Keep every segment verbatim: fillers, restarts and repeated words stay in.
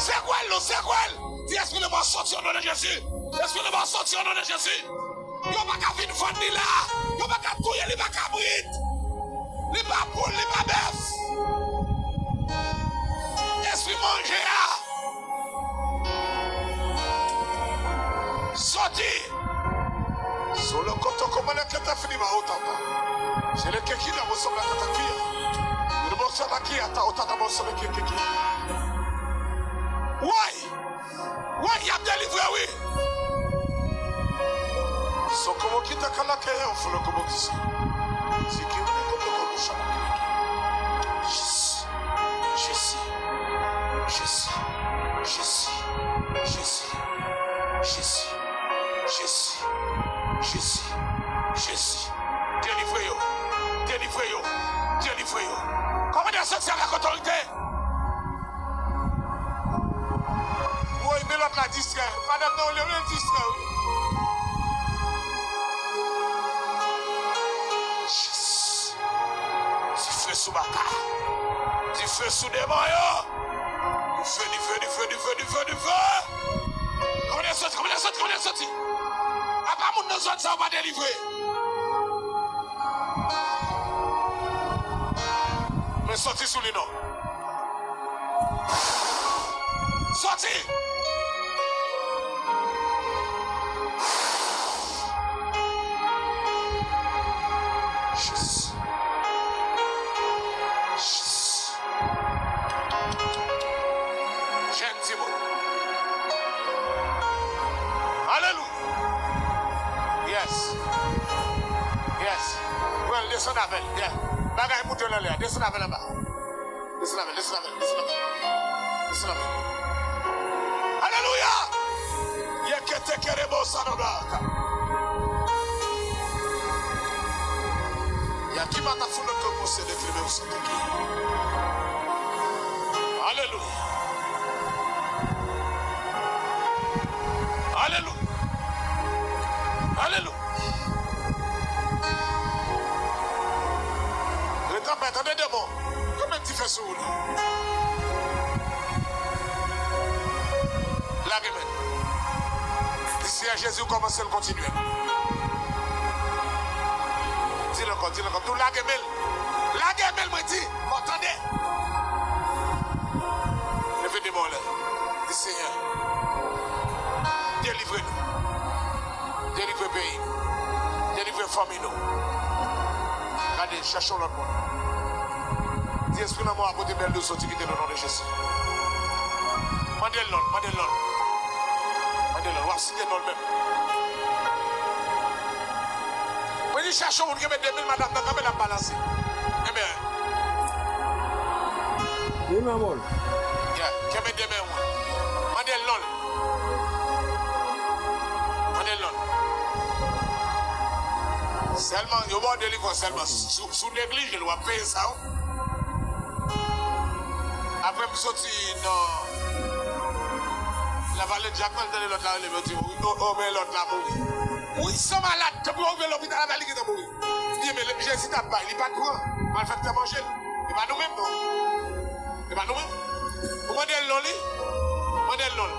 Sekwe l non, sekwe l. Di, espri lanmò soti o non de Jezi. Espri lanmò soti o non de Jezi. Yo pa ka vin vann li la. Yo pa ka touye li, pa kabrit. Li pa poul, li pa bèf. Espri manje a. Soti. Solo koto komele kete fini ma otapa. Sele keki na mo sobra kata kia. Yo mo sobra kia ta otata mo sobra keki. Woy! Woy, y ap delivre wi. Sokobo kita kala ke yo folo kobo kisi. Ziki wini koto kobo shala. Jezi. Jezi. Jezi. Jezi. Jezi. Delivre yo. Delivre yo. Delivre yo. Kòmandè sòti avèk otorite. Woy, men lòt la distrè. Madanm nan, olye l distrè, wi. Jezi. Dife sou baka. Dife sou demon yo. Dife, dife, dife, dife, dife, dife. Kòmandè sòti, kòmandè sòti, kòmandè sòti. Apa moun nan zòn sa yo pa delivre. Men sòti sou li non. Sòti! Jezi. Jezi. Jèn timoun. Alelouya. Yes. Yes. Pran l, desann avè l. Yeah. Bagay moute l anlè a. Desann avè l anba. Desann avè l, desann avè l, desann avè l. Desann avè l. Alelouya! Yekete kerebo sanabaka. Yakimata fundo kopo se de trebe usateki. Alelouya. Alelouya. Alelouya. Ret anpè, tande demon. Yo met dife sou ou la. Lage men l. Di Seyè Jezi, ou kòmanse l, kontinye l. Di l ankò, di l ankò. Tou lage men l. Lage men l, mwen di. Fò tande. Leve demon lè. Di Seyè, delivre nou. Delivre peyi nou. Delivre fanmi nou. Gade, chèche yon lòt moun. Di espri lanmò a pote bèl dou soti kite nou o non de Jezi. Mande l non l, mande l non l. Mande l non l, w ap site non l menm. Mwen di chèche yon moun ki genbe de mil madanm nan kanpe l ap balanse. Enben. Li nan mòn. Yeah, kenbe de men ou. Mande l non l. Mande l non l. Sèlman, yo ba w delivrans sèlman. Si, si w neglije l, w ap peye sa, wi. Apre m soti nan Lavale Dyak, mwen tande lòt la rele m, yo di, wi, o, o, men lòt la mouri. Wi, san malad, tankou yo rive lopital avè li gentan mouri. Li di, men Jezi t ap bay, li pa t pran. Malfektè manje l. E pa nou menm, non. E pa nou menm. Ou mande l non li? Mande l non l.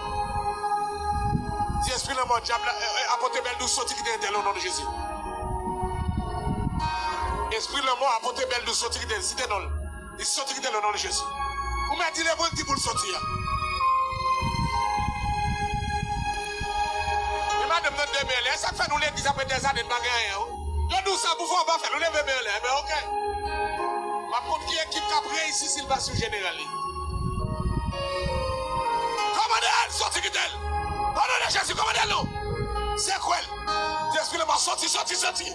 Di espri lanmò dyab la, eh, eh, apote bèl dou soti kite entèl o non de Jezi. Espri lanmò apote bèl dou soti kite l, site non l. Li soti kite l o non de Jezi. Ou mèt di leve l, di pou l soti a. E madanm nan de men anlè, sa k fè nou legliz apre dèzane n pa gen anyen, wi. Yo di w sa pou fè w pa fè l, ou leve men anlè, enben oke. M ap konn ki ekip k ap reyisi si l pa sou jeneral li. Kòmande l soti kite l. O non de Jezi, kòmande l non. Sekwe l. Di espri lanmò soti, soti, soti. O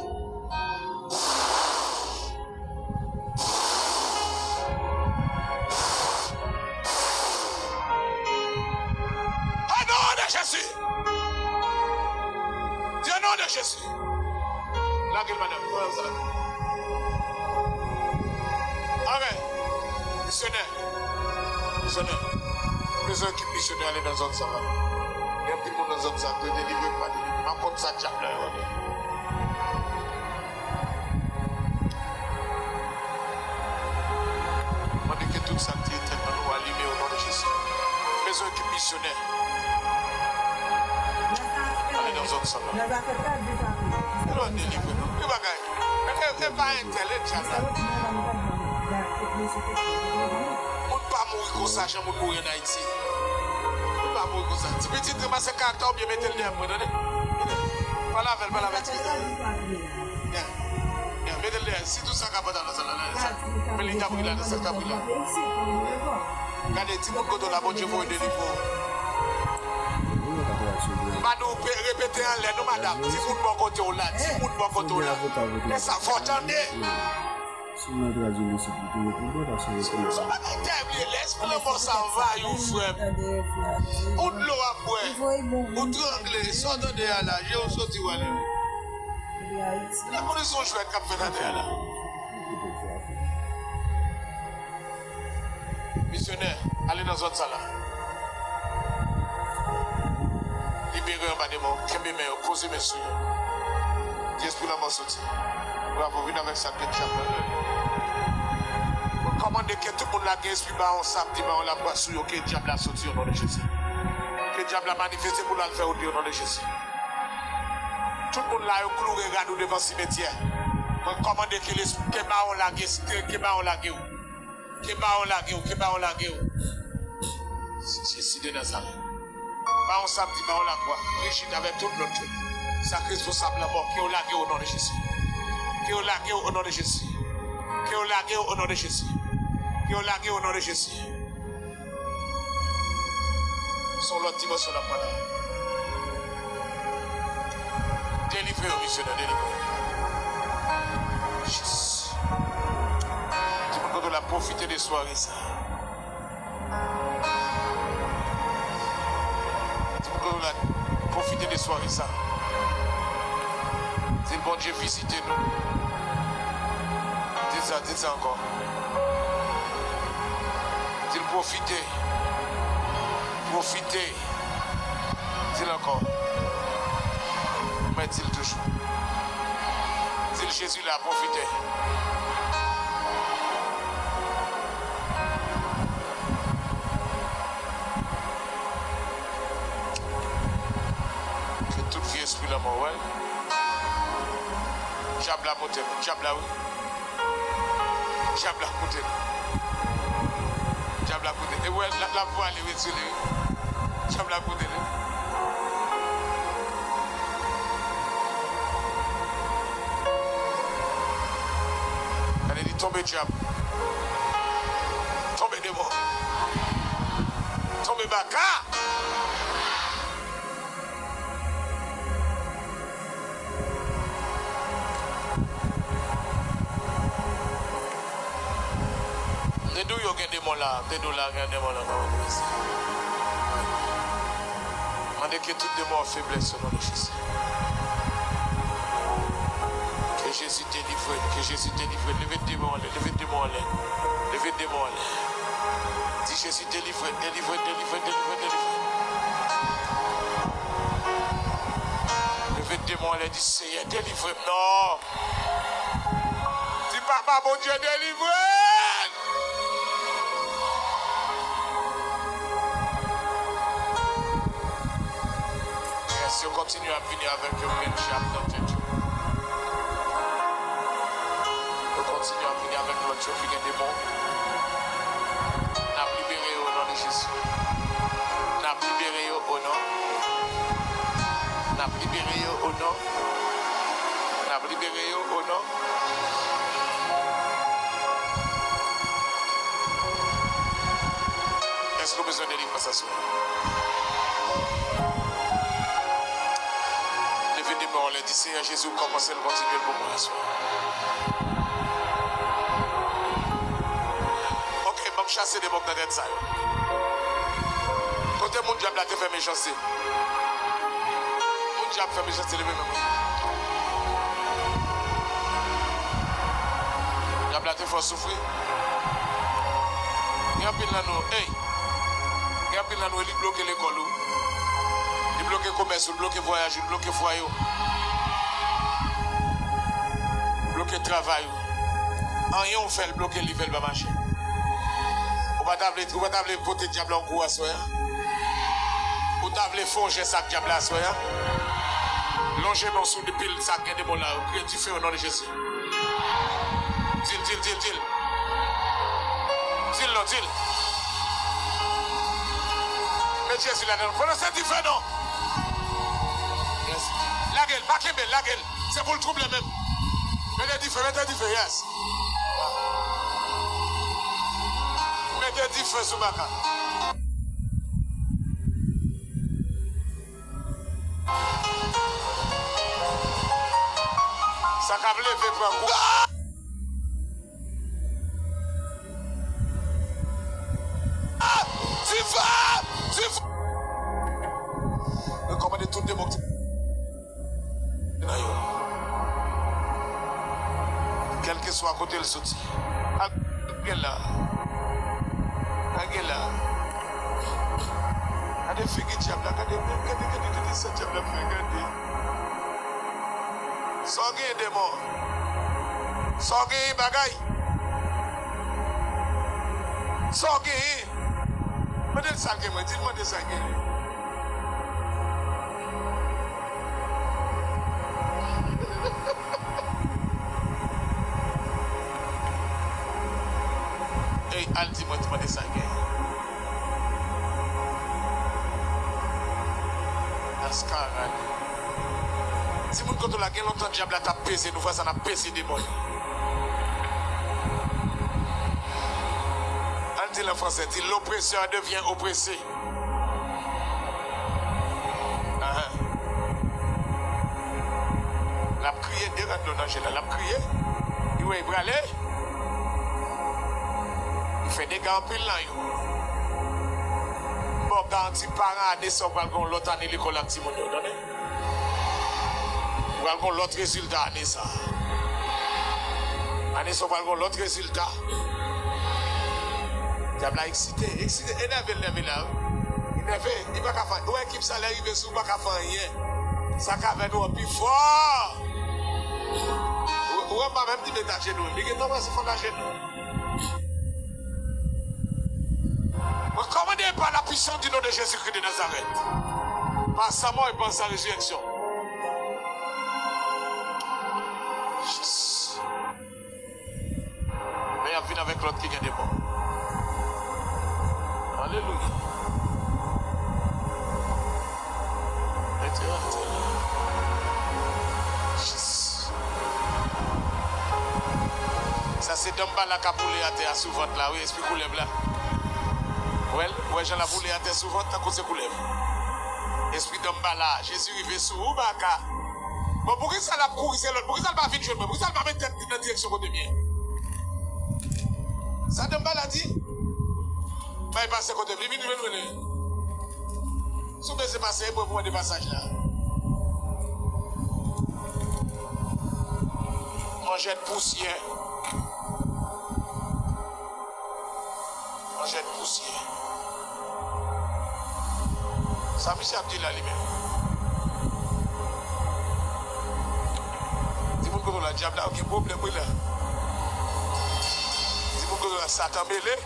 non de Jezi. Di o non de Jezi. Lage l, madanm. Pran sa. Amèn. Misyonè. Misyonè. Bezwen ekip misyonè ale nan zòn sa la. Gen anpil moun nan zòn sa, dwe delivre, pa delivre. M ap konn sa dyab la yo ye. Mande ke tout sa ki etèn nan nou alime o non de Jezi. Yon ekip misyonè. Ale nan zòn sa la. Lè w delivre nou. Yon bagay. E, e, e pa entèl, e djab la. Moun pa mouri konsa, jan moun mouri ann Ayiti. Moun pa mouri konsa. Ti pitit, ranmase karaktè w byen, mete l dèyè mwen, tande. Pale avè l, pale avè l, ti pitit. Byen. Byen, mete l dèyè. Sitou sa k ap pantalan sa la, la, sa. Men li t ap ri la, sa k ap ri la. Gade, timoun kote w la, Bondye voye delivre w. M pa di w pe-, repete anlè non, madanm. Timoun bò kote w la, timoun bò kote w la. Men sa fò tande. Si w nan tradui li sou pito, yo pi byen, paske yo konnen. Se yon bagay tèb li ye, lè espri lanmò sa anvayi w, frè m. Ou dlo w ap bwè, ou trangle, sa w tande a la, je w soti w ale. Lè konnen se yon jwèt k ap fèt atè a la. Misyonè, ale nan zòn sa la. Libere anba demon, kenbe men yo, poze men sou yo. Di espri lanmò soti. Bravo, vin avèk sa k gen djab la. Mwen kòmande ke tout moun la gen espri bawon samdi, bawon labwa sou yo, ke djab la soti o non de Jezi. Ke djab la manifeste pou l al fè wout li o non de Jezi. Tout moun la yo kloure rad ou devan simetyè. Mwen kòmande ke lespri, ke bawon lage, ke, ke bawon lage w. Ke bawon lage w, ke bawon lage w. Jezi de Nazarèt. Bawon samdi, bawon lakwa. Brijit avèk tout lòt yo. Sa k responsab lanmò, ke yo lage w o non de Jezi. Ke yo lage w o non de Jezi. Ke yo lage w o non de Jezi. Ke yo lage w o non de Jezi. Se yon lòt dimansyon n ap pran la. Delivre yo, misyonè, delivre yo. Jezi. Timoun kote w la, pwofite de sware sa. Timoun kote w la, pwofite de sware sa. Di l Bondye vizite nou. Di l sa, di l sa ankò. Di l pwofite. Pwofite. Di l ankò. Mwen di l toujou. Di l Jezi la, pwofite. Ke tout vye espri lanmò, wè. Djab la monte, djab la, wi. Djab la koute l. Djab la koute l. E wè, l ap, l ap vwale retire li, wi. Djab la koute l, wi. Gade li tonbe djab. Tonbe demon. Tonbe baka. M te di w yo gen demon la, m te di w la gen demon la, kòman te pase? Mande ke tout demon an feblès o non de Jezi. Ke Jezi delivre, ke Jezi delivre. Leve demon anlè, leve demon anlè. Leve demon anlè. Di Jezi delivre, delivre, delivre, delivre, delivre. Leve demon anlè, di Seyè, delivre m non. Di Papa Bondye, delivre m. Yes, yo kontinye ap vini avèk yon grenn djab nan tèt yo. Yo kontinye ap vini avèk lòt yo ki gen demon. N ap libere yo o non de Jezi. N ap libere yo o non. N ap libere yo o non. N ap libere yo o non. Èske w bezwen delivrans aswè? Leve de men w anlè, di, Seyè Jezi, w kòmanse l, kontinye l pou mwen aswè. Ok, ban m chase demon k nan tèt sa yo. Kote moun djab la te fè mechanste? Moun djab fè mechanste, leve men w. Djab la te fè w soufri. Gen anpil nan nou, ey, gen anpil nan nou, li bloke lekòl ou. Li bloke komès ou, li bloke vwayaj ou, li bloke fwaye w. Li bloke travay ou. Anyen w fè, li bloke, li fè l pa mache. Ou pa ta vle, ou pa ta vle pote djab la yon kou aswè a? Ta vle fè yon jès ak dyab la aswè a? Lonje men w sou pil sa k gen demon la yo. Kriye dife o non de Jezi. Di l, di l, di l, di l. Di l non, di l. Met Jezi ladan l. Pwononse dife non. Yes. Lage l, pa kenbe l, lage l. Se pou l twouble menm. Mete dife, mete dife, yes. Mete dife sou baka. Sa k ap leve pran kou. Dife! Dife! Mwen kòmande tout demon ki nan yo. Kèlkeswa kote l soti. Al gen la. Al gen la. Gade figi dyab la. Gade, gade, gade, gade sa dyab la fè. Gade. Sa w genyen demon? Sa w genyen bagay? Sa w genyen? Mande l sa l gen mwen, di l mande sa l gen. Ey, al di mwen, di mande sa l gen. Maskarad. Timoun kote w la, gen lontan dyab la t ap peze nou, vwazan ap peze demon yo. Al di l an fransè, di, l'oppresseur devient oppressé. Ahan. L ap kriye, de rad dlo nan je l la, l ap kriye. Li wè, li prale. Li fè dega anpil nan yo. M ba w garanti, paran ane sa, w pral gen yon lòt ane lekòl ak timoun yo, tande? Ou pral gen yon lòt rezilta ane sa. Ane sa, ou pral gen yon lòt rezilta. Dyab la eksite, eksite, enève l nève la wi. Li nève, li pa ka fè, ou wè ekip sa lè rive sou ou pa ka fè anyen. Sa k avè nou an pi fò. Ou, ou wè m pa menm di met ajenou, li gentan prèske fonn ajenou. Mwen kòmande par la puissance du nom de Jésus-Christ de Nazareth. Pa san mò e pa san rezirèksyon. Jis. Men y ap vin avèk lòt ki gen demon. Alelouya. Mete atè. Jis. Sa se danmbala k ap woule atè a sou vant la, wi, espri koulèv la. Wè l, wè jan l ap woule atè sou vant tankou se koulèv. Espri danmbala, Jezi rive sou ou, baka. Bon, poukisa l ap kouri, se lòt? Poukisa l pa vin jwenn mwen? Poukisa l pa met tèt li nan direksyon kote m ye? Sa danmbala di? Bay pase kote m, li vin jwenn mwen. Si w bezwen pase, e mwen pou mande pasaj la. Manjèt pousyè. Manjèt pousyè. Sa misye ap di la li menm? Di moun kote w la, dyab la gen pwoblèm wi la. Di moun kote w la, Satan mele.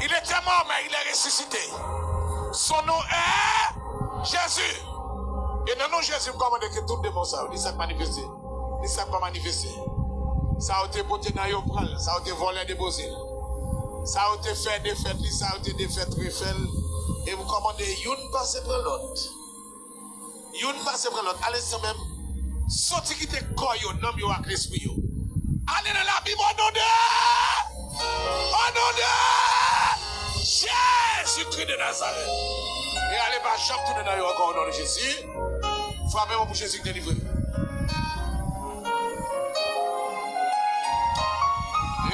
Il était mort, mais il est ressuscité. Son nom est Jésus. E nan non Jezi, m kòmande ke tout demon sa yo, ni sa k manifeste, ni sa k pa manifeste. Sa yo te pote nan yo, pran l. Sa yo te vòlè, depoze l. Sa yo te fè, defèt li. Sa yo te defèt, refè l. E m kòmande youn pase pran lòt. Youn pase pran lòt. Alè san menm. Soti kite kò yo, nanm yo ak lespri yo. Ale nan labim, o non de, o non de Jezikri de Nazarèt. E ale pa janm tounen nan yo ankò, o non de Jezi. Frape men pou Jezi ki delivre nou.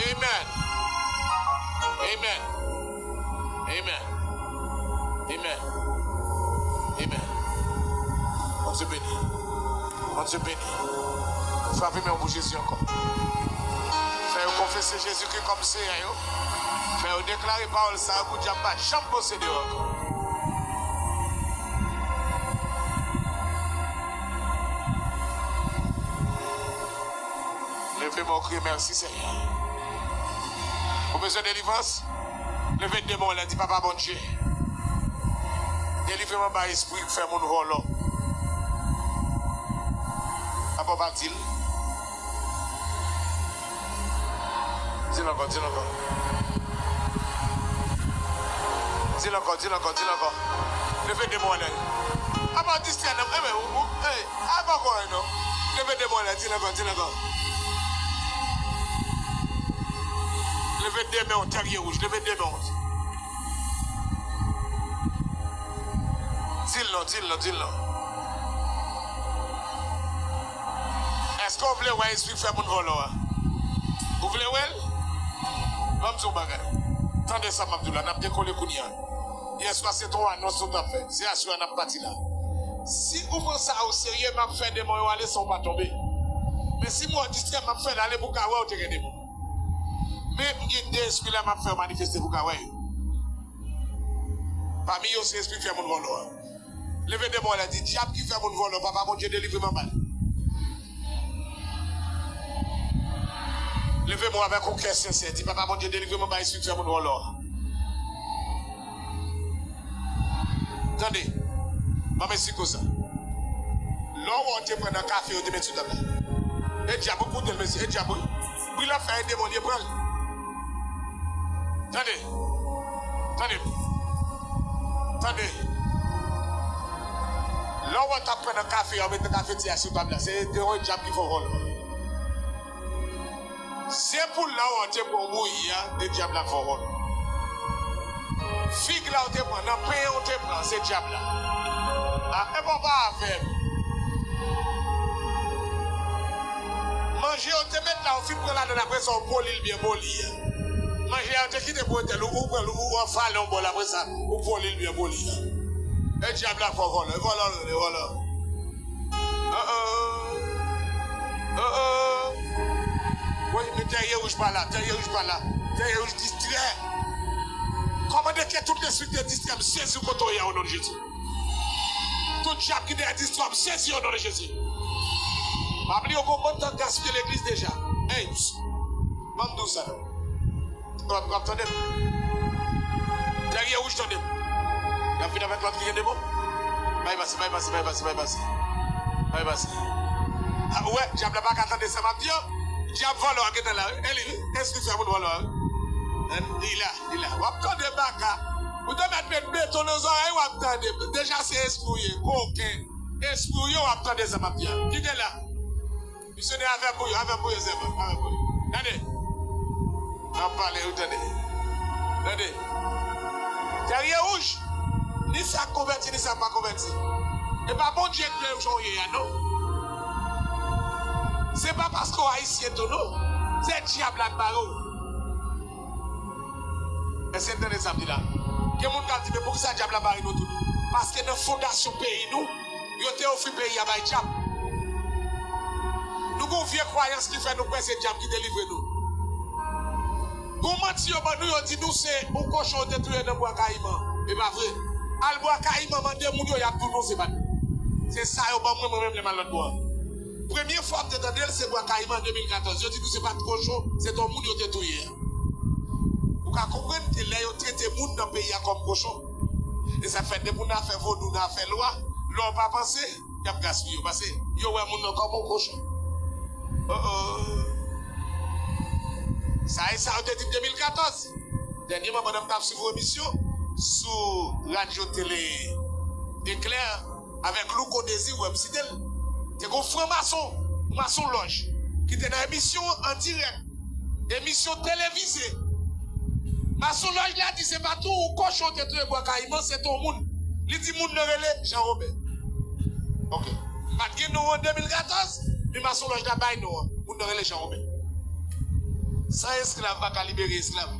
Amen. Amen. Amen. Amen. Amen. Bondye beni. Bondye beni. Frape men w pou Jezi ankò. Fè yo konfese Jezikri kòm Seyè yo. Fè yo deklare pawòl sa yo pou dyab pa janm posede yo ankò. Leve men w, kriye, mèsi Senyè. Ou bezwen delivrans? Leve de men w anlè, di, Papa Bondye, delivre m anba espri k fè moun vòlò. Apa w pa di l? Di l ankò, di l ankò. Di l ankò, di l ankò, di l ankò. Leve de men w anlè. Apa w distrè nan, enben, ou, ou, ey, apa w kwè non. Leve de men w anlè, di l ankò, di l ankò. Leve de men w, tèrye wouj, leve de men w. Di l non, di l non, di l non. Èske w vle wè espri k fè moun vòlò a? Ou vle wè l? Ban m di w yon bagay. Tande sa m ap di w la, n ap dekole kounye a. Yèswa se t on anons nou t ap fè. Se aswè a n ap pati la. Si ou pran sa o serye, m ap fè demon yo ale san w pa tonbe. Men si m wè w distrè, m ap fè l ale pou w ka wè w te gen demon. Men m gen de espri la, m ap fè yo manifeste pou w ka wè yo. Pami yo, se espri k fè moun vòlò a. Leve de men w anlè, di, dyab ki fè moun vòlò, Papa Bondye, delivre m anba l. Leve men w avèk yon kè sensè, di, Papa Bondye, delivre m anba espri k fè moun vòlò a. Tande, ban m esplike w sa. Lè w wè w te pran nan kafe, yo te met sou tab la. E dyab, wi, koute l, mesye, e dyab, wi. Bri l ap fè, e demon l ye, pran l. Tande. Tande. Tande. Lè w wè w t ap pran nan kafe a, ou met nan kafetya sou tab la, se te yon dyab ki fè w vòlò. Se pou lè w wè w te pran yon bouyi a, se dyab la k fè w vòlò. Fig la w te pran, nan pen an w te pran, se dyab la. A, e pa w pa avè m. Manje yo te met la, ou fin pran ladann, apre sa, ou poli l byen poli a. Manje a, yo te kite pou etèl, ou, ou pran l, ou, ou anfale yon bòl, apre sa, ou poli l byen poli a. E dyab la k fè w vòlò, e vòlò, e vòlò. Oh, oh. Oh, oh. Woy, men tèrye wouj pa la, tèrye wouj pa la, tèrye wouj distrè. Kòmande ke tout lespri ki te distrè m sezi w kote w ye a, o non de Jezi. Tout dyab ki dèyè distrè w, m sezi w, o non de Jezi. Pa bliye w gon bann tan gaspiye legliz deja. Ey, psst. Ban m di w sa non. W ap, w ap tande m? Tèrye wouj, tande m. Y ap vin avèk lòt ki gen demon. Bay pase, bay pase, bay pase, bay pase. Bay pase. A, ou wè, dyab la pa ka tande sa m ap di yo. Dyab vòlò a gentan la, wi. E li, wi. Espri fè moun vòlò a, wi. Li la, li la. W ap tande baka. Ou te mèt met beton nan zòrèy, w ap tande. Deja se espri w ye. Koken. Espri w ye, w ap tande sa m ap di a. Kite la. Misyonè, avè pou yo, avè pou yo sèlman, avè pou yo. Tande. N ap pale, ou tande. Tande. Tèrye wouj. Ni sa k konvèti, ni sa k pa konvèti. E pa Bondye k fè w jan w ye a, non. Se pa paske w ayisyen tou, non. Se dyab la k bare w. Èske n tande sa m di la? Gen moun k ap di, men poukisa dyab la bare nou tout? Paske nan fondasyon peyi nou, yo te ofri peyi a bay dyab. Nou gon vye kwayans ki fè nou kwè se dyab ki delivre nou. Gon manti yo ban nou, yo di nou se yon kochon yo te touye nan Bwa Kayiman. E pa vre. Al Bwa Kayiman, mande moun yo, y ap di w non, se pa nou. Se sa yo ban mwen, mwen menm lè m al lòt bò a. Premye fwa m te tande l, se Bwa Kayiman de mil katòz. Yo di nou se pa t kochon, se t on moun yo te touye a. Ou ka konprann ke lè yo trete moun nan peyi a kòm kochon, e sa k fè depi w nan afè vodou, nan afè lwa, lè w pa panse, y ap gaspiye w, paske yo wè moun nan kòm yon kochon. Oh, oh. Sa e sa yo te di m de mil katòz. Dènyèman, pandan m t ap swiv yon emisyon sou radyo tele Eklè, avèk Louko Dezi, ou wè m site l. Te gon franmason, mason lòj, ki te nan emisyon an dirèk, emisyon televize. Mason lòj la di se pa tou yon kochon te touye Bwa Kayiman, se te yon moun. Li di moun nan rele Jan Woben. Ok. Pa t gen non an de mil katòz, men mason lòj la bay non an. Moun nan rele Jan Woben. San esklav pa ka libere esklav.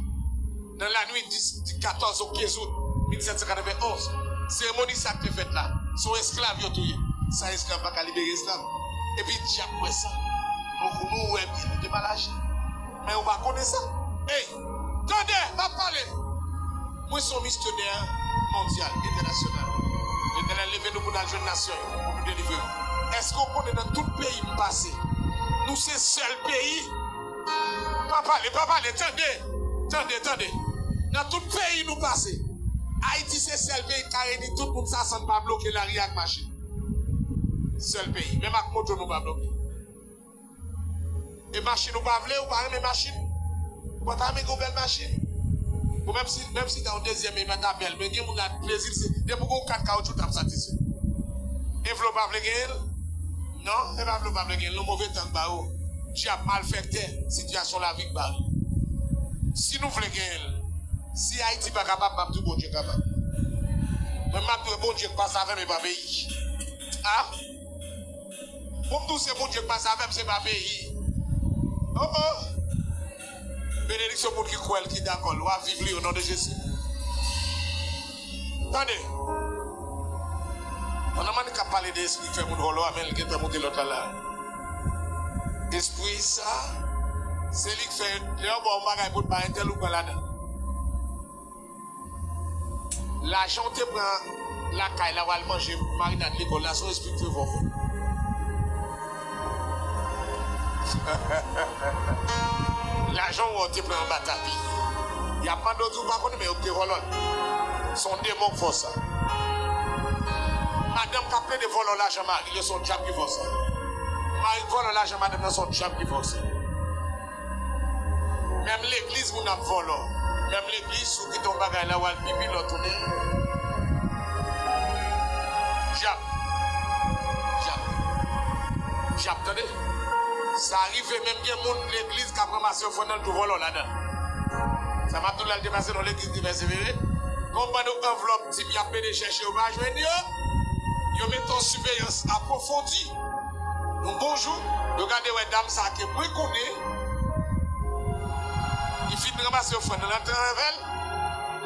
Nan lannuit dis, di katòz o kenz out mil sèt san katrevenn onz, seremoni sa k te fèt la, se yon esklav yo touye. San esklav pa ka libere esklav. Epi dyab wè sa. Nou, nou wè byen, nou te mal aji. Men ou pa konnen sa. Ey, tande, m ap pale. Mwen se yon misyonè mondyal, entènasyonal. Letènèl leve nou pou n al jwenn nasyon yo, pou nou delivre yo. Èske w konnen nan tout peyi m pase, nou se sèl peyi Pa pale, pa pale, tande, tande, tande. N Nan tout peyi nou pase, Ayiti se sèl peyi ki ka reyini tout moun sa san n pa bloke lari ak machin. Sèl peyi. Menm ak moto nou pa bloke. E machin ou pa vle, ou pa renmen machin. Ou pa ta renmen gen yon bèl machin. Ou menm si, menm si ta yon dezyèm men pa ta bèl, men gen moun la plezi l se depi w gen yon kat kawotchou t ap satisfè. E vle w pa vle genyen l? Non, e pa vle w pa vle genyen l, non, move tan k ba yo. Dyab malfektè, sitiyasyon lavi k ba yo. Si nou vle genyen l, si Ayiti pa kapab, m ap di w Bondye kapab. Mwen m ap di w Bondye k pase avè m e pa peyi. A? Pou m di w se Bondye k pase avè m, se pa peyi. Oh oh! Benediksyon moun ki kwè l, ki dakò l. W a viv li o non de Jezi. Tande. Pandan Manik ap pale de espri k fè moun vòlò a, men l gentan moute lòt la la. Espri sa, se li k fè, lè yo ba w yon bagay pou w pa entèl ou pran ladan. Lajan w te pran lakay la, w al manje marinad lekòl la, se yon espri k fè w vòlò. Lajan w wè w te pran anba tapi. Y ap mande w di w pa konnen, men yo te vòlò l. Se yon demon k fè w sa. Madanm k ap plede vòlò lajan mari l yo, se yon dyab ki fè w sa. Mari k vòlò lajan madanm nan, se yon dyab ki fè w sa. Menm legliz moun ap vòlò. Menm legliz, si w kite yon bagay la, w al pipi, lè w tounen. Dyab. Dyab. Dyab, tande. Sa rive menm gen moun legliz k ap ranmase ofrann nan, l tou vòlò ladan. Sa m ap di w la, l te pase nan legliz, te pèsevere. Gon bann anvlòp, tip y ap plede chèche, yo pa jwenn yo. Yo mete yon siveyans apwofondi. Yon bon jou, yo gade wè dam sa ke mwen konnen, li fin ranmase ofrann nan, l antre avè l,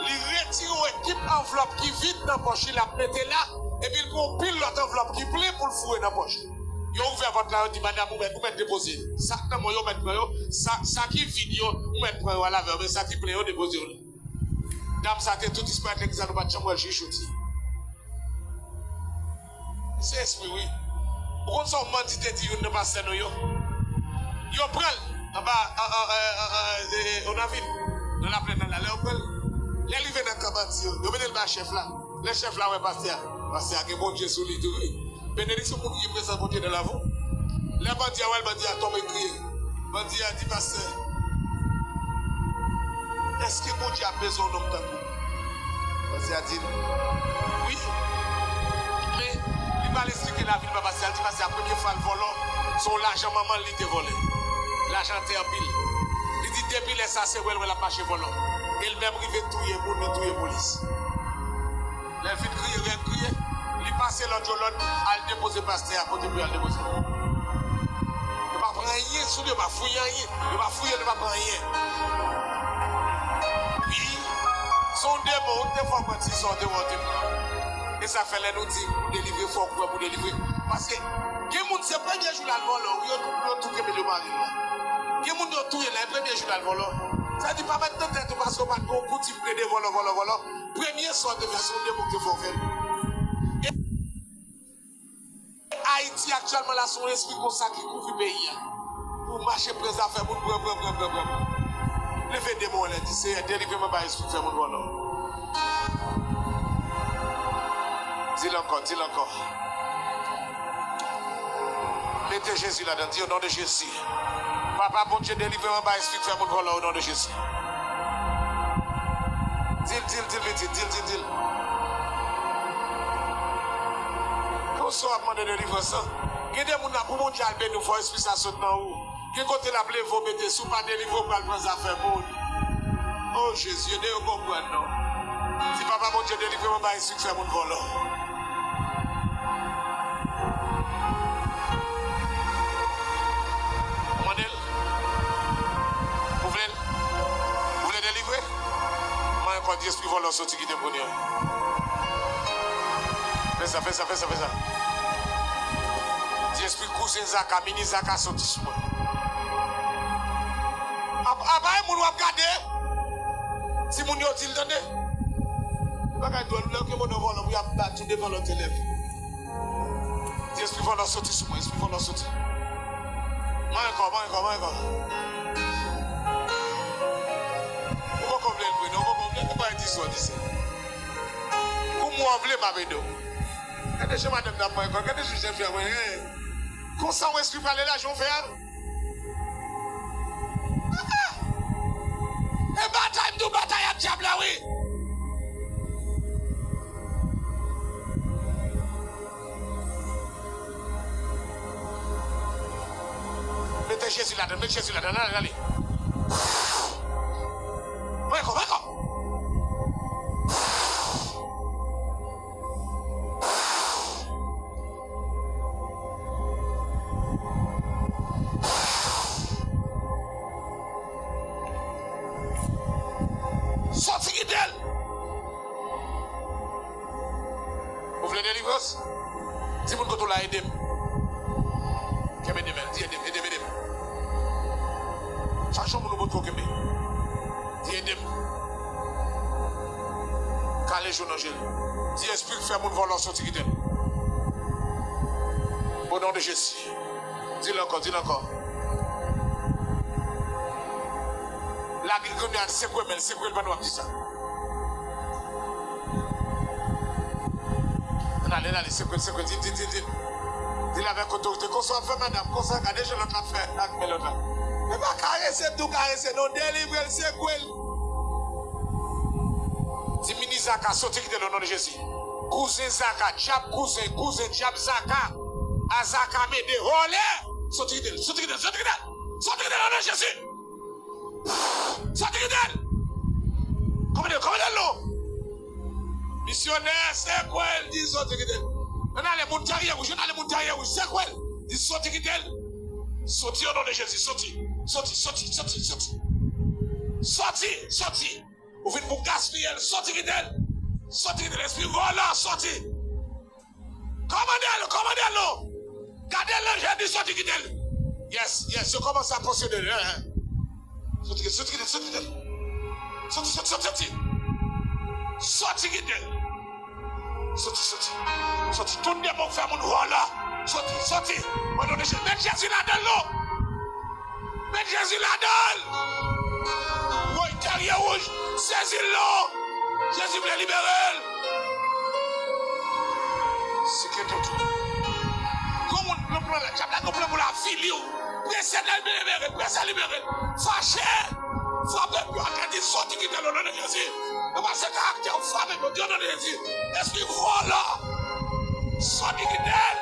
li retire yon ekip anvlòp ki vid nan pòch li, l ap mete la, epi l pran yon pil lòt anvlòp ki plen pou l foure nan pòch li. Yo ouvè pòt la, yo di, "Madanm, ou mèt, ou mèt depoze. Sa k nan men w yo, ou mèt pran yo. Sa, sa ki vid yo, ou mèt pran yo al avè w, men sa ki plen yo, depoze yo la." Dam sa te tou disparèt legliz la, nou pa t janm wè l jis jodi. Se espri, wi. Ou konn sa yon bandi te di youn nan pastè nou yo? Yo pran l anba, an, an, an, an, an, e, e, Onavil, nan laplèn nan la. Lè yo pran l, lè l rive nan kan bandi yo, yo mete l ba chèf la. Lè chèf la wè pastè a, pastè a gen Bondye sou li tou, wi. Benediksyon pou moun ki prezan Bondye nan lavi w. Lè bandi a wè l, bandi a tonbe kriye. Bandi a di, "Pastè, èske Bondye ap bezwen yon nonm tankou w?" Pastè a di l, "Wi." Men, li pral esplike lavi l ba pastè a, li di pastè a, premye fwa l vòlò, se yon lajan manman l li te vòlè. Lajan te anpil. Li di, depi lè sa, se wè l wè l ap mache vòlò. E l menm rive touye moun, li touye polis. Lè l fin kriye, lè l kriye, li pase lòd yo lòd, al depoze pastè a kote pou y al depoze l. Yo pa pran anyen sou li, yo pa fouye anyen, yo pa fouye l, yo pa pran anyen. Wi, se yon demon, ou te fè w pran ti sa, ou te wè, ou te pran. E sa fè lè nou di pou delivre, fò w kwè pou delivre. Paske gen moun se premye jou l al vòlò, yo, yo tou kenbe l, yo mare l la. Gen moun yo touye l la, e premye jou l al vòlò. Sa di pa mèt nan tèt ou paske w pa t gen yon koutim plede vòlò, vòlò, vòlò. Premye sa w te fè, se yon demon ki te fè w fè l. E Ayiti aktyèlman la, se yon espri konsa ki kouvri peyi a. Pou mache pran zafè moun, pran, pran, pran, pran, pran. Leve de men w anlè, di, Seyè, delivre m anba espri k fè moun vòlò. Di l ankò, di l ankò. Mete Jezi ladan, di, "O non de Jezi." Papa Bondye, delivre m anba espri k fè moun vòlò, o non de Jezi. Di l, di l, di l, pitit, di l, di l, di l. Konsa w ap mande delivrans lan. Gen de moun la, pou Bondye al beni w, fò espri sa sot nan ou. Gen kote l ap leve w, mete, si w pa delivre, w pral pran zafè moun. O Jezi, ede yo konprann non. Di, "Papa Bondye, delivre m anba espri k fè moun vòlò." Mande l. Ou vle l? Ou vle delivre? Mwen ankò di espri vòlò soti kite m kounye a. Fè sa, fè sa, fè sa, fè sa. Di espri kouzen Zaka, mini Zaka soti sou mwen. Ap, ap, ay, moun w ap gade. Timoun yo di l, tande. Bagay dwòl, lè w gen moun nan vòlò, pou y ap bat ou devan lòt elèv. Di espri vòlò soti sou mwen, espri vòlò soti. Mwen ankò, mwen ankò, mwen ankò. Ou poko vle l vre, non, ou poko vle l. Sòti se. Kòman w vle m ap ede w? Gade jan madanm nan ap mwen kòl, gade jan jèn fi a mwen. Konsa w espri prale la, jan w fè a? Ah! E batay, m di w batay ak dyab la, wi. Mete Jezi ladan, mete Jezi ladan, ale, ale. Pran kò, pran kò. Sòti kite l. Ou vle delivrans? Di moun kote w la, ede m. Kenbe de men l, di ede m, ede m, ede m. Chache yon moun ou montre w kenbe. Di ede m. Kale jou nan je l. Di espri k fè moun vòlò sòti kite l. O non de Jezi. Di l ankò, di l ankò. Lage l kounye a, sekwe men l, sekwe l pandan w ap di sa. Ann ale, ann ale, sekwe l, sekwe l, di l, di l, di l, di l. Di l avèk otorite, konsa w ap fè madanm, konsa, gade jan lòt la ap fè ak men lòt la. E pa karese m di w karese, non, delivre l, sekwe l. Di mini Zaka, sòti kite l o non de Jezi. Kouzen Zaka, dyab kouzen, kouzen dyab Zaka. A Zaka mede, vòlè! Sòti kite l, sòti kite l, sòti kite l! Sòti kite l o non de Jezi! Sòti kite l! Kòmande l, kòmande l non! Misyonè, sekwe l, di sòti kite l. Ann ale, moun tèryè wouj, ann ale, moun tèryè wouj, sekwe l! Di sòti kite l! Sòti o non de Jezi, sòti! Sòti, sòti, sòti, sòti! Sòti, sòti! Ou vin pou gaspiye l, sòti kite l! Sòti kite l, espri vòlò, sòti! Kòmande l, kòmande l non! Gade l nan je l, di sòti kite l! Yes, yes, yo kòmanse ap posede l. Sòti kite, sòti kite, sòti kite l! Sòti, sòti, sòti, sòti! Sòti kite l! Sòti, sòti! Sòti! Tout demon k fè moun vòlò! Sòti, sòti! O non de Jezi, met Jezi ladan l non! Met Jezi ladan l! Woy, tèryè wouj, sezi l non! Jezi vle libere l! Sike tout. Gon moun pran plan la, dyab la gon plan pou l avili w. Prese l libere l, prese l libere l. Fache! Frape pye w atè, di sòti kite l o non de Jezi. Yo pase karaktè w, frape pye w, di o non de Jezi. Espri vòlò, sòti kite l.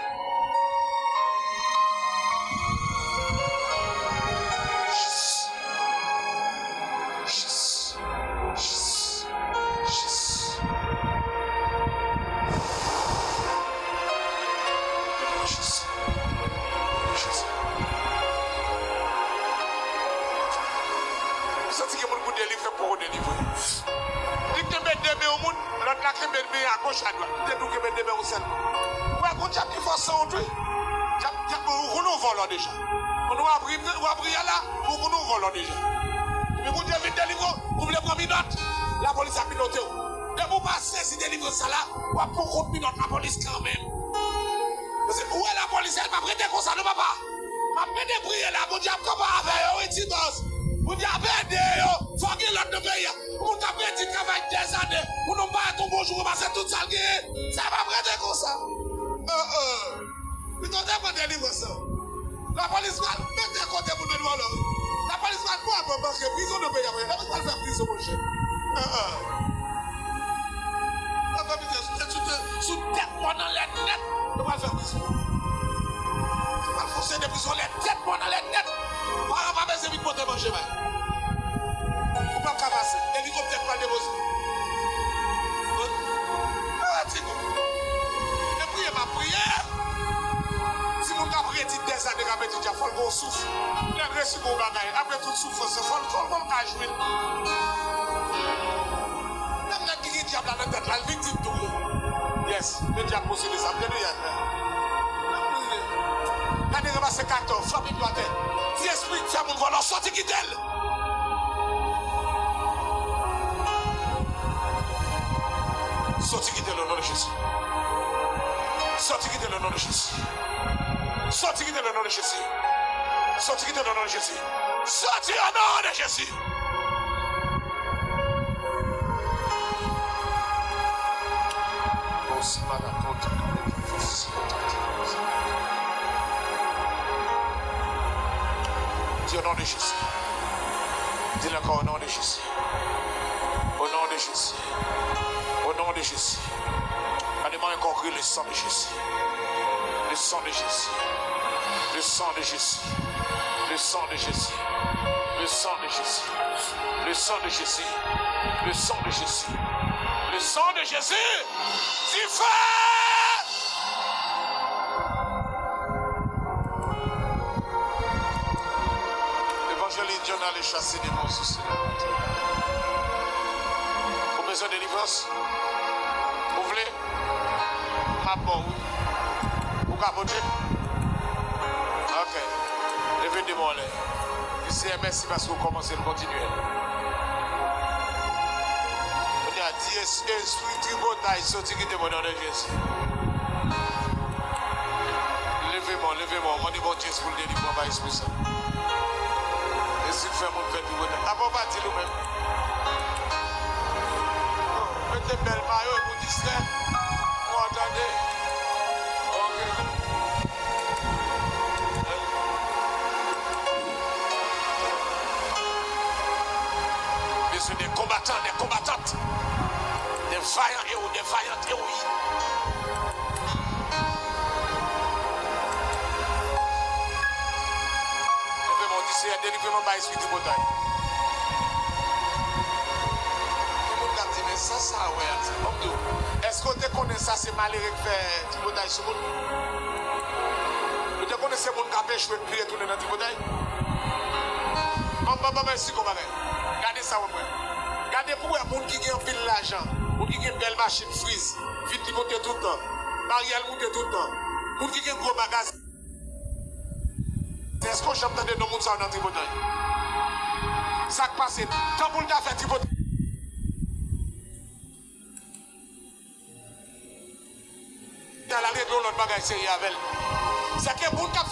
Jezi. Jezi. Jezi. Jezi. Jezi. Jezi. M santi gen moun pou delivre, poko delivre. Li kenbe de men yon moun, lòt la kenbe men agoch, adwat. Li te tou kenbe de men yon sèlman. Ou wè, gon dyab ki fò san wont, wi. Dyab, dyab, ou konnen w vòlò deja. Konnen w ap ri, w ap ri a la, ou konnen w vòlò deja. Epi Bondye vin delivre w, ou vle pran minòt. Lapolis ap minote w. Depi w pa sezi delivrans sa la, w ap pran kont minòt lapolis kanmenm. Paske ou wè lapolis, l p ap rete konsa non, papa. M ap mete priye la, Bondye ap kanpe avè yo, wi, Timòs. Bondye ap ede yo. Fò gen lòd nan peyi a. Yon moun k ap redi travay dèzane, yon nonm parèt yon bon jou, ranmase tout sa l genyen. Sa p ap rete konsa. Oh, oh. Pito w te pran delivrans lan. Lapolis pral mete kote moun nan dwòl la, wi. Lapolis pral pran manke prizon nan peyi a, wi. Lapolis pral fè prizon, monchè. Ah, ah. Lapolis sou tèt, sou tèt, sou tèt mò nan lè nèt, yo pral fè prizon. Yo pral fon seri de prizon lè tèt mò nan lè nèt. Paran pa bezwen vin pote manje bay. Ou p ap ka pase. Elikoptè k pral depoze. Ah, timoun. E priye m ap priye. Timoun k ap redi dèzane k ap etidye a, fò l gen yon souf. Lè l resi gen yon bagay, apre tout soufrans lan, fò l, fò l, fò l ka jwi l. Menm nèg ki gen dyab la nan tèt la, l viktim tou, wi. Yes, le dyab posede sa. Gade, gade, gade. Gade, ranmase katò, frape pye w atè. Ti espri k fè moun vòlò, sòti kite l! Sòti kite l o non de Jezi. Sòti kite l o non de Jezi. Sòti kite l o non de Jezi. Sòti kite l o non de Jezi. Sòti o non de Jezi. Di au nom de Jésus. Di l ankò, au nom de Jésus. Au nom de Jésus. Au nom de Jésus. Gade mwen ankò, kriye le sang de Jésus. Le sang de Jésus. Le sang de Jésus. Le sang de Jésus. Le sang de Jésus. Le sang de Jésus. Le sang de Jésus. Le sang de Jésus. Difè! Evanjelis John ale chase demon sou sila. Ou bezwen delivrans? Ou vle? M ap ba w, wi. Ou ka pote? Ok. Leve de men w anlè. Di, Seyè, mèsi paske w kòmanse l, kontinye l. Kounye a, di, es-, espri tripotay, soti kite mwen, nan non de Jezi. Leve men w, leve men w, mande Bondye pou l delivre w anba espri sa. Espri k fè moun fè tripotay. Apa w pa di l ou menm? Mete bèl mayo epi w distrè. Ou tande? Ok. Bezwen de konbatan, de konbatant, de vayan ewo, de vayant ewoyin. Leve men w, di, Seyè, delivre m anba espri tripotay. Gen moun k ap di, men sa sa wè ak sa? Ban m di w, èske w te konnen sa se malere k fè tripotay sou moun? Ou te konnen se moun k ap echwe k vire tounen nan tripotay? Ban m, ban m, ban m esplike w bagay. Gade sa w ap wè. Gade pou w wè moun ki gen anpil lajan, moun ki gen bèl machin friz, vit li moute tout tan, maryaj moute tout tan, moun ki gen gwo magazin. Èske w janm tande non moun sa yo nan tripotay? Sa k pase? Tan pou l ta fè tripotay, l al regle yon lòt bagay serye avè l. Sèke moun k ap